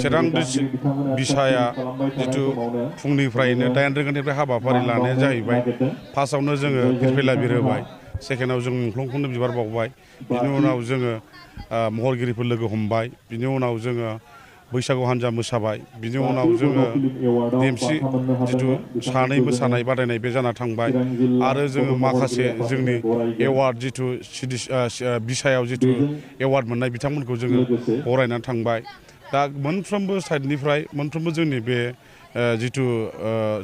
चिरां बिसाया जितु फुंनिफ्रायनो 8 रिंगानिफ्राय हाबाफारि लानाया जाहैबाय फार्स्टआवनो जोङो फिरफिला बिर होबाय सेकेन्डआव जों मुंख्लंखौनो बिबार बावबाय बिनि उनाव जोङो महरगिरिफोर लोगो हमबाय बिनि उनाव जोङो बैसागु हान्जा मोसाबाय बिनि उनाव जोङो देमसि जितु सानै मोसानाय बादायनाय बे जाना थांबाय आरो जोङो माखासे जोंनि एवार्ड जितु बिसायाव जितु एवार्ड मोननाय बिथांमोनखौ जोङो बरायनानै थांबाय दा मोनफ्रोमबो साइडनिफ्राय मोनफ्रोमबो जोंनि बे जितु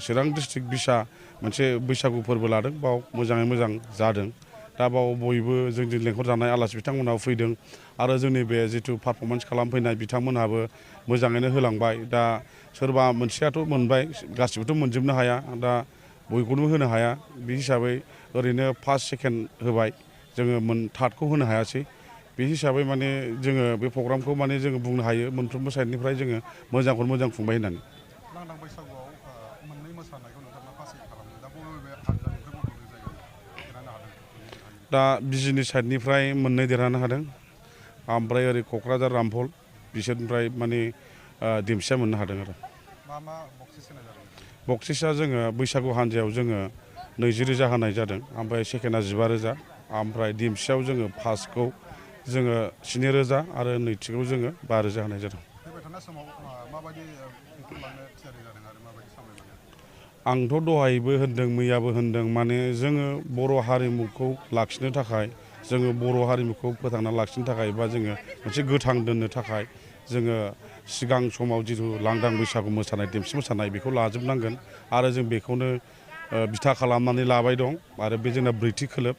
चिरां डिस्ट्रिक्ट बिसा मोनसे बैसागु फोरबो लादों बाव मोजाङै मोजां जादों दा बाव बयबो जोंजों लेंहरजानाय आलासि बिथांमोनहाबो फैदों आरो जोंनि बे जितु पारफरमेन्स खालामफैनाय बिथांमोनहाबो मोजाङैनो होलांबाय दा सोरबा मोनसेयाथ' मोनबाय गासिबोथ' मोनजोबनो हाया दा बयखौबो होनो हाया बे हिसाबै ओरैनो फार्स्ट सेकेन्ड होबाय जोङो थार्डखौ होनो हायासै बे हिसाबै माने जोङो बे प्रग्रामखौ माने जोङो बुंनो हायो मोनफ्रोमबो साइडनिफ्राय जोङो मोजांखौनो मोजां खुंबाय होननानै लांदां बैसागुआव मोननै मोसानायखौ नोंथाङा पास खालामदों दा बबे हानजानिफ्राय बबे जायगायाव देरहानो हादों दा बिजिनि साइडनिफ्राय मोननै देरहानो हादों ओमफ्राय ओरै क'क्राझार रामफल बिसोरनिफ्राय माने देमसिया मोननो हादों आरो मा मा बक्सिस होनाय जादों बक्सिसआ जोङो बैसागु हान्जायाव जोङो 20,000 होनाय जादों ओमफ्राय सेकेन्डआ 15,000 ओमफ्राय देमसियाव जोङो फार्स्टखौ जोङो 7,000 आरो नैथिखौ जोङो 5,000 होनाय जादों फैबाय थानाय समाव माबायदि ओंखारलांनो थियारि जादों आरो माबायदि सामलायलांनो आंथ' दहायबो होनदों मैयाबो होनदों माने जोङो बर' हारिमुखौ लाखिनो थाखाय जोङो बर' हारिमुखौ फोथांना लाखिनो थाखाय बा जोङो मोनसे गोथां दोननो थाखाय जोङो सिगां समाव जिथु लांदां बैसागु मोसानाय देमसि मोसानाय बेखौ लाजोबनांगोन आरो जों बेखौनो बिथा खालामनानै लाबाय दं आरो बे जोंना ब्रैथि खोलोब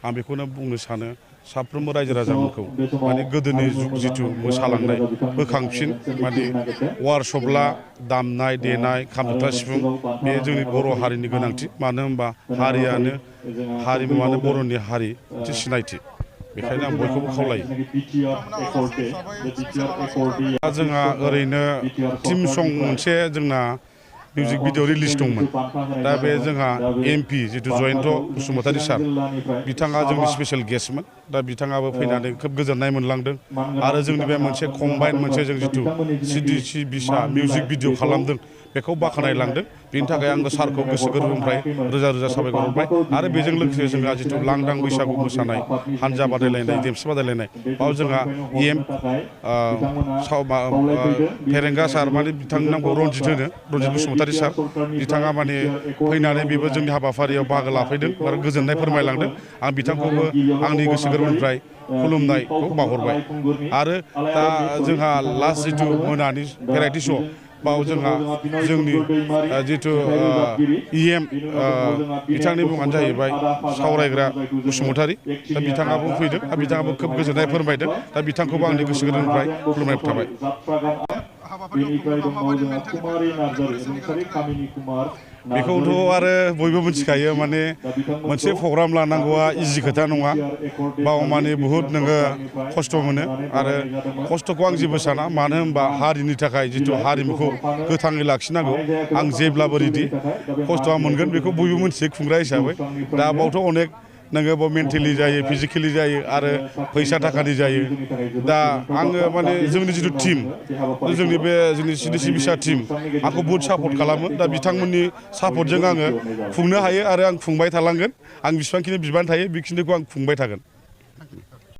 आं बेखौनो बुंनो सानो साफ्रोमबो रायजो राजाफोरखौ माने गोदोनि जुग जिथु मोसालांनाय बोखांफिन माने वारसपला दामनाय देनाय खाम जथा सिफुं बे जोंनि बर' हारिनि गोनांथि मानो होनबा हारिमुवानो बर'नि हारि मोनसे सिनायथि बेखायनो आं बयखौबो खावलायो दा जोंहा ओरैनो टिम सं मोनसे जोंना मिउजिक भिडिअ रिलिज दंमोन दा बे जोंहा MP जितु जयन्त बसुमतारी सार बिथाङा जोंनि स्पेसियेल गेस्टमोन दा बिथाङाबो फैनानै खोब गोजोननाय मोनलांदों आरो जोंनि बे मोनसे कम्बाइन मोनसे जों जितु CDC बिसा मिउजिक भिडिअ खालामदों बेखौ बाख्नायलांदों बेनि थाखाय आङो सारखौ गोसो गोरबोनिफ्राय रोजा रोजा साबायखर हरबाय आरो बेजों लोगोसे जोंहा जितु लांदां बैसागु मोसानाय हान्जा बादायलायनाय देमसि बादायलायनाय बाव जोंहा फेरेंगा सार माने बिथांनि नामखौ रनजित बसुमतारी सार बिथाङा माने फैनानै बेबो जोंनि हाबाफारियाव बाहागो लाफैदों आरो गोजोननाय फोरमायलांदों आं बिथांखौबो आंनि गोसो गोरबोनिफ्राय खुलुमनायखौ बावहरबाय आरो दा जोंहा लास्ट जितु मोनानि भेराइटि श' बाव जोंहा जोंनि जितु EM बिथांनि मुङानो जाहैबाय सावरायग्रा बसुमतारी दा बिथाङाबो फैदों दा बिथाङाबो खोब गोजोननाय फोरमायदों दा बिथांखौबो आंनि गोसो गोरबोनिफ्राय खुलुमनाय थाबाय बेखौथ' आरो बयबो मिथिखायो माने मोनसे प्रग्राम लानांगौआ इजि खोथा नङा बाव माने बुहुद नोङो खस्थ' मोनो आरो खस्थ'खौ आं जेबो साना मानो होनबा हारिनि थाखाय जितु हारिमुखौ गोथाङै लाखिनांगौ आं जेब्लाबो रेडि खस्थ'आ मोनगोन बेखौ बयबो मिथियो खुंग्रा हिसाबै दा बावथ' अनेक नोङो बाव मेन्टेलि जायो फिजिकेलि जायो आरो फैसा थाखानि जायो दा आङो माने जोंनि जितु टिम जोंनि बे जोंनि CDC बिसा टिम आंखौ बुहुद सापर्ट खालामो दा बिथांमोननि सापर्टजों आङो खुंनो हायो आरो आं खुंबाय थालांगोन आं बिसिबांखिनि बिबान थायो बेखिनिखौ आं खुंबाय थागोन